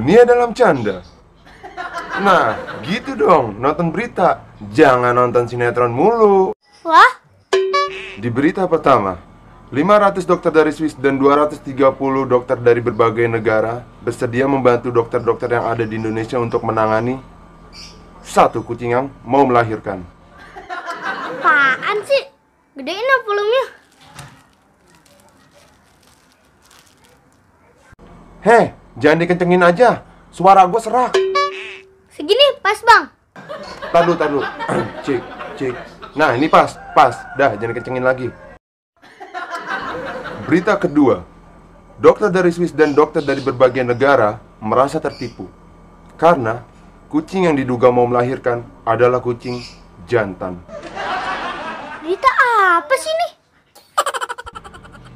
Dunia dalam canda. Nah, gitu dong, nonton berita. Jangan nonton sinetron mulu. Wah, Di berita pertama, 500 dokter dari Swiss dan 230 dokter dari berbagai negara bersedia membantu dokter-dokter yang ada di Indonesia untuk menangani satu kucing yang mau melahirkan. apaan sih? Gedein dong volumenya. Heh, jangan dikencengin aja. Suara gue serak. Segini pas bang. Tadu. Cek. Nah, ini pas. Dah, jangan kencengin lagi. Berita kedua. Dokter dari Swiss dan dokter dari berbagai negara merasa tertipu karena kucing yang diduga mau melahirkan adalah kucing jantan. Berita apa sih nih?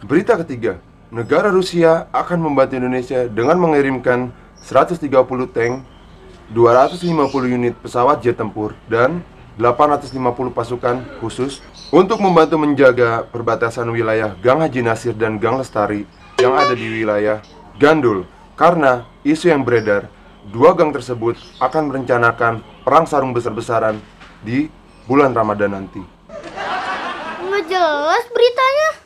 Berita ketiga. Negara Rusia akan membantu Indonesia dengan mengirimkan 130 tank, 250 unit pesawat jet tempur, dan 850 pasukan khusus untuk membantu menjaga perbatasan wilayah Gang Haji Nasir dan Gang Lestari yang ada di wilayah Gandul. Karena isu yang beredar, dua gang tersebut akan merencanakan perang sarung besar-besaran di bulan Ramadan nanti. Nggak jelas beritanya.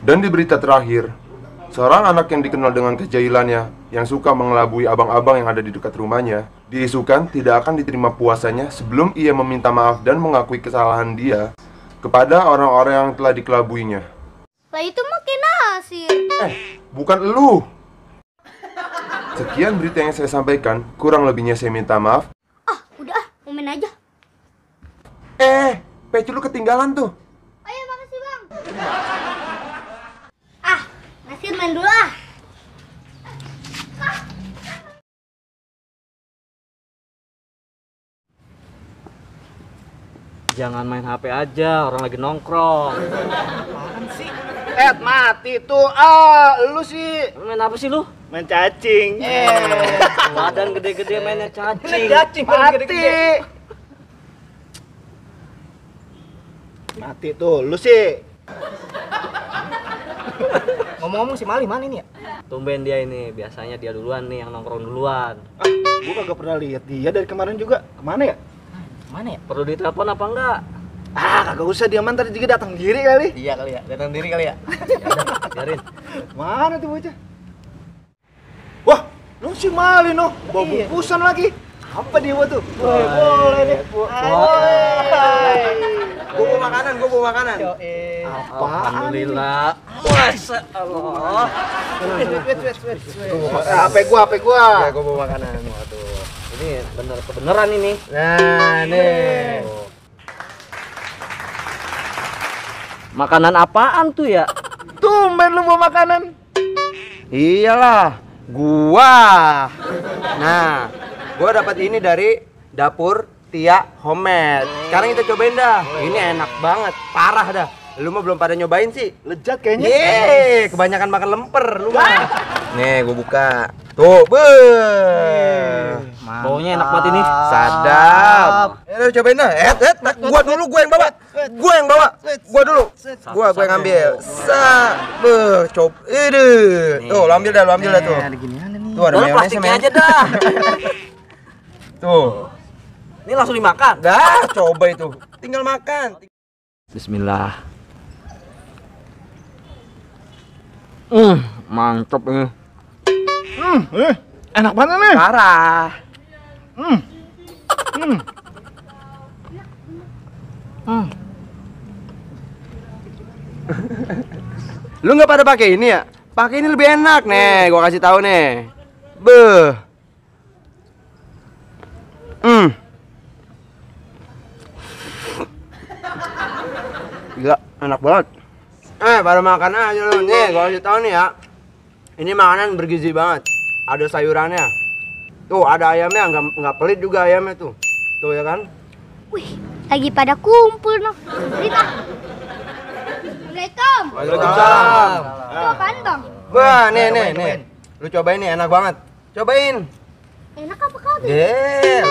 Dan di berita terakhir, seorang anak yang dikenal dengan kejailannya yang suka mengelabui abang-abang yang ada di dekat rumahnya diisukan tidak akan diterima puasanya sebelum ia meminta maaf dan mengakui kesalahan dia kepada orang-orang yang telah dikelabuinya. Lah itu makin Nasir. Bukan elu. Sekian berita yang saya sampaikan, kurang lebihnya saya minta maaf. Udah mau main aja. Peci lu ketinggalan tuh. Ayo makasih bang. Nasir main dulu ah. Jangan main HP aja, orang lagi nongkrong. Apaan sih? Mati tuh. Lu sih. Main apa sih lu? Main cacing. Badan gede-gede mainnya cacing. Cacing mati. Mati tuh, lu sih. Ngomong-ngomong si Mali mana ini ya? Tumben dia ini, biasanya dia duluan nih yang nongkrong duluan. Gua kagak pernah lihat dia dari kemarin juga. Kemana ya? Mana ya? Perlu ditelepon apa enggak? Kagak usah, dia mantar juga datang diri kali. Iya kali ya, datang diri kali ya. Biarin. Mana tuh bocah? Wah, lu si Mali no, bawa bungkusan lagi. Apa dia buat tuh? Boleh deh. Gua bawa makanan. Alhamdulillah. Masya Allah. HP gua. Ya, gua bawa makanan. Waduh, ini kebeneran ini. Nah, nih. Makanan apaan tuh ya? Tumben lu bawa makanan. Iyalah, gua. Nah, gua dapat ini dari dapur Tia Homemade. Sekarang kita cobain dah. Ini enak banget, parah dah. Lu mah belum pada nyobain sih. Lezat kayaknya. Kebanyakan makan lemper lu mah. Nih, gua buka. Tuh, Baunya enak banget ini. Sadap. Lu cobain dah. Gua yang bawa. Gua dulu. Gua yang ambil. Coba. Tuh, lu ambil dah tuh. Tuh ada plastiknya aja mayonesnya, dah. Tuh. Ini langsung dimakan. Dah, coba itu. Tinggal makan. Bismillah. Mantap ini. Enak banget nih. Parah. Lu nggak pada pakai ini ya? Pakai ini lebih enak nih, gua kasih tahu nih. Gila, enak banget. Pada makan aja lu. Nih, gua kasih tahu nih ya. Ini makanan bergizi banget. Ada sayurannya. Tuh, ada ayamnya, nggak pelit juga ayamnya tuh. Tuh ya kan? Wih, lagi pada kumpul noh. Berita. Assalamualaikum. Waalaikumsalam. Itu apaan bang? Wah, nih. Lu cobain nih, enak banget. Cobain. Enak apa kau tuh?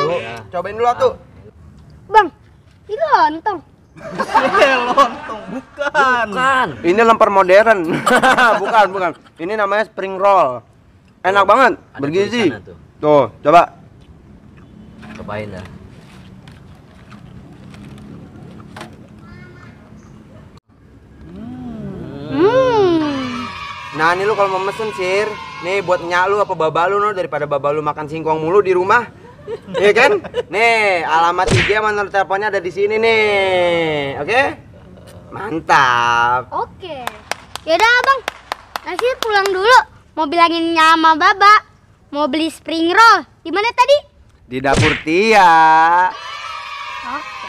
Lu cobain dulu tuh. Bang, ini lontong. Lontong, bukan. Ini lemper modern. Bukan. Ini namanya spring roll. Enak banget, Ada bergizi. tulisannya tuh. Tuh, coba. Cobain dah. Nah, ini lu kalau mau mesen, Sir. Nih buat nyak lu apa baba lu no, daripada baba lu makan singkong mulu di rumah. Iya kan? Nih, alamat IG sama nomor teleponnya ada di sini nih. Oke? Mantap. Oke. Yaudah abang, Nasir pulang dulu. Mau bilangin sama Baba. Mau beli spring roll. Di mana tadi? Di dapur Tia. Oke.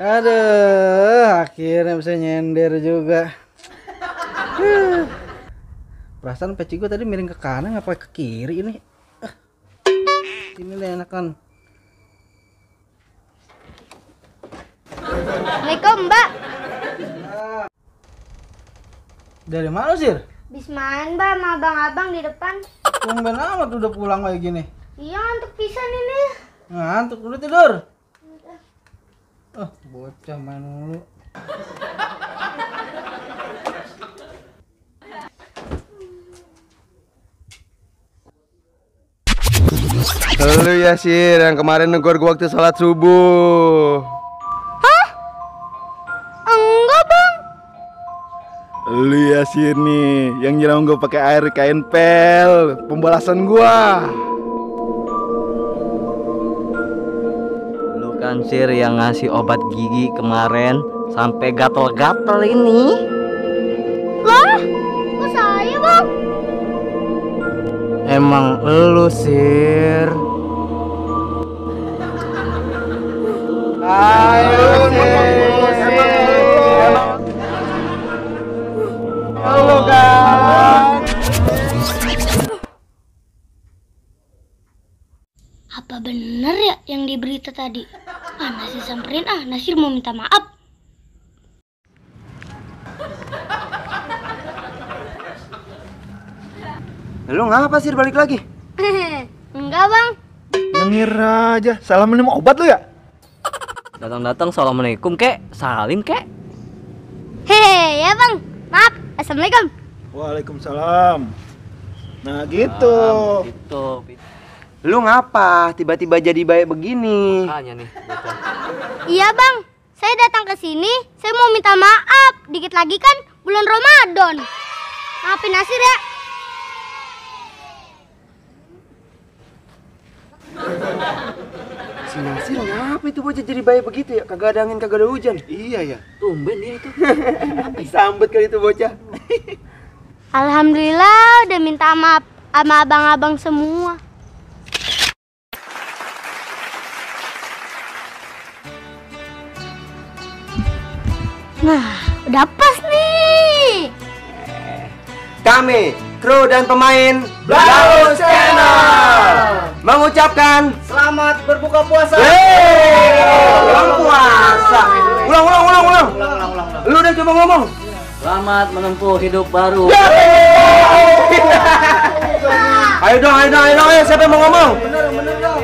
Aduh, akhirnya bisa nyender juga. Perasaan peci gue tadi miring ke kanan, ngapa ke kiri ini? Ini deh enakan. Assalamualaikum Mbak. Dari mana sih? Bis main Mbak sama abang-abang di depan. Tumben amat udah pulang kayak gini. Iya ngantuk pisan ini. Ngantuk udah tidur. Bocah main mulu. Lu ya, Sir, yang kemarin negor gua waktu sholat subuh. Enggak bang. Lu ya Sir nih, yang nyiram gue pakai air kain pel, pembalasan gua. Lu kan Sir yang ngasih obat gigi kemarin sampai gatel-gatel ini. Lah, kok saya bang? Emang lu Sir. Ayo, halo kan. Apa bener ya yang di berita tadi? Nasir samperin Nasir mau minta maaf. Lu ngapa Sir balik lagi? Enggak bang. Nyengir aja, salam minum obat lu ya? Datang-datang assalamualaikum kek, salim kek. Hehe ya bang. Maaf. Assalamualaikum. Waalaikumsalam. Nah gitu. Gitu. Lu ngapa tiba-tiba jadi baik begini? Makanya nih, bocah. Iya bang. Saya datang ke sini. Saya mau minta maaf. Dikit lagi kan bulan Ramadan. Maafin Nasir ya. Si Nasir ngapa itu bocah jadi baik begitu ya? Kagak ada angin, kagak ada hujan. Iya ya. Tumben dia itu. Disambut kali itu bocah. Alhamdulillah udah minta maaf sama abang-abang semua. Nah, udah pas nih. Kami, kru dan pemain Blaus Channel mengucapkan Selamat berbuka puasa. Ulang puasa. Ulang. Lu udah coba ngomong. Selamat menempuh hidup baru. Ayo dong, siapa yang mau ngomong?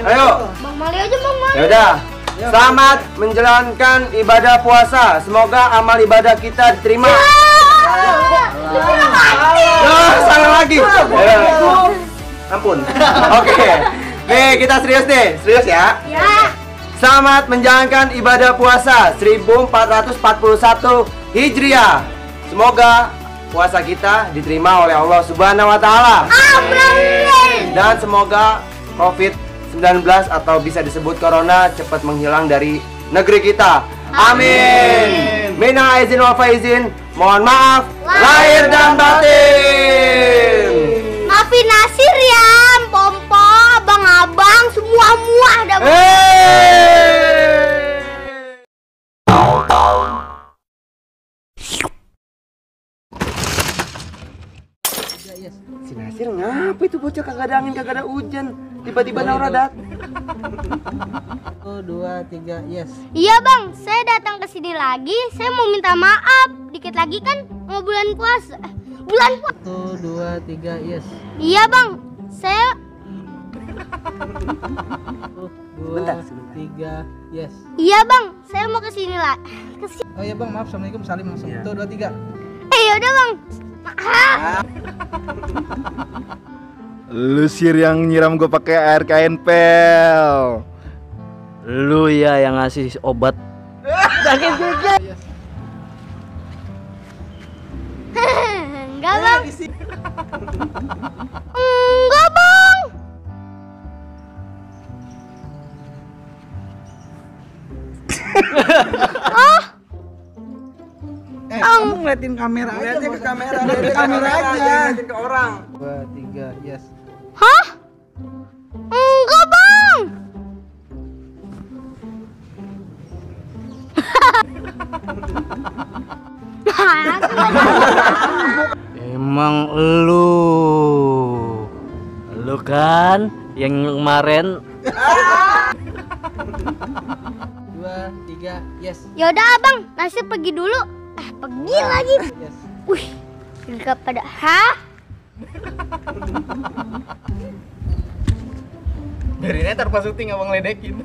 Ayo. Bang Mali aja Bang Mali. Ya udah. Selamat menjalankan ibadah puasa. Semoga amal ibadah kita diterima. Salah lagi. Ampun. Oke. Nih, kita serius nih. Serius ya. Ya. Selamat menjalankan ibadah puasa 1441 Hijriah. Semoga puasa kita diterima oleh Allah Subhanahu wa taala. Amin. Dan semoga COVID-19 atau bisa disebut corona cepat menghilang dari negeri kita. Amin. Minal aizin wal faizin. Mohon maaf lahir dan batin. Maafin Nasir ya, Pompo, abang-abang, semua muah dah. Si Nasir ngapa itu bocah kagak ada angin, kagak ada hujan, tiba-tiba Naura dat. 1, 2, 3, yes. Iya bang, saya datang ke sini lagi. Saya mau minta maaf. Dikit lagi kan mau bulan puasa. Bulan puasa. 1, 2, 3, yes. Iya bang, saya Bentar, 3, yes. Iya bang, saya mau kesini lah. Oh iya bang, maaf. Assalamualaikum, salim langsung. Iya. 1, 2, 3. Yaudah bang. Lu sir yang nyiram gue pakai air kain pel. Lu ya yang ngasih obat. Enggak bang. Enggak bang. Kamu ngeliatin kamera aja. Lihatnya ke kamera, Lihat ke kamera aja. lihatin ke orang. 2, 3, yes. Hah? Enggak bang. Emang lu kan yang kemarin 2, 3, yes. Yaudah abang, Nasir pergi dulu. Pergi lagi. Yes. Wih, enggak pada. Hah? Biarin aja pas syuting abang ledekin.